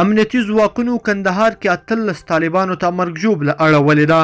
امنیتي ځواکونو کندهار کې 18 طالبانو ته مرګ ژوبله اړولې ده.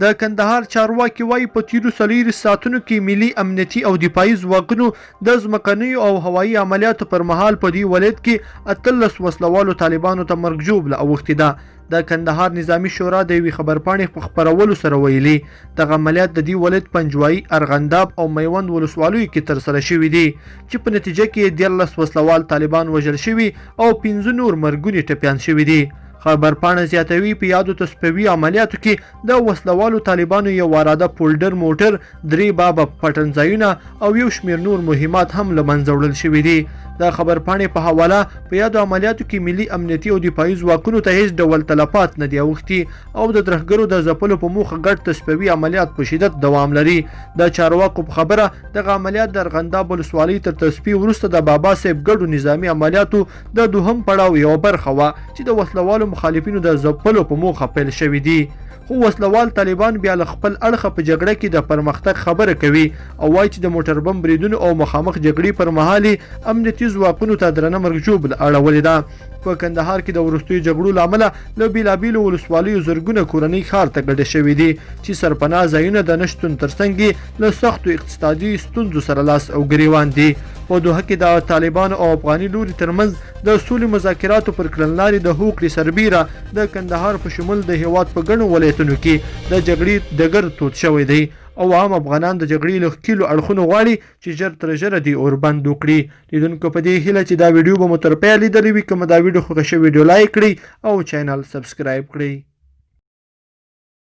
د کندهار چارواکي وايي، په تېرو 24 ساعتونو کې ملي امنیتي او دفاعي ځواکونو د ځمکنیو او هوایي عملیاتو پر مهال په دې ولایت کې 18 وسلهوالو طالبانو ته مرګ ژوبله اوښتې ده. د کندهار نظامي شورا د یوې خبرپاڼې په خپرولو سره ویلي، دغه عملیات د دې ولایت پنجوايي، ارغنداب او میوند ولسوالیو کې ترسره شوي دي، چې په نتیجه کې یې 13 وسلهوال طالبان وژل شوي او 5 نور مرګوني ټپیان شوي دي. خبرپاڼه زیاتوي، په یادو تصفیوي عملیاتو کې د وسلهوالو طالبانو یو عراده پولډر موټر، 3 بابه پټنځایونه او یو شمېر نور مهمات هم له منځه وړل شوي دي. د خبرپاڼې په حواله، په یادو عملیاتو کې ملي امنیتي او دفاعي ځواکونو ته هیڅ ډول تلفات نه دي اوښتي او د ترهګرو د ځپلو په موخه ګډ تصفیوي عملیات په شدت دوام لري. د چارواکو په خبره، دغه عملیات د ارغنداب ولسوالۍ تر تصفیې وروسته د بابا صاحب ګډو نظامي عملیاتو د دوهم پړاو یوه برخه وه، چې د وسلهوالو مخالفینو د ځپلو په موخه پیل شوي دي. خو وسلهوال طالبان بیا له خپل اړخه په جګړه کې د پرمختګ خبره کوي او وايي چې د موټر بم بریدونو او مخامخ جګړې پر مهال یې امنیتي ځواکونو ته درنه مرګ ژوبله اړولې ده. په کندهار کې د وروستیو جګړو له امله له بېلابېلو ولسوالیو زرګونه کورنۍ ښار ته ګډې شوې دي، چې سرپناه ځایونه د نه شتون ترڅنګ یې له سختو اقتصادي ستونزو سره لاس او ګریوان دي. په دوحه کې د طالبانو او افغاني لوري ترمنځ د سولې مذاکراتو پر کړنلارې د هوکړې سربیره د کندهار په شمول د هېواد په ګڼو ولایتونو کې د جګړې ډګر تود شوی دی او عام افغانان د جګړې له ښکیلو اړخونو غواړي چې ژر تر ژره دې اوربند وکړي. لیدونکو په دې هیله چې دا ویډیو به مو تر پایه لیدلې وي. که مو دا ویډیو خوښه شوې، ویډیو لایک کړئ او چینل سبسکرایب کړئ.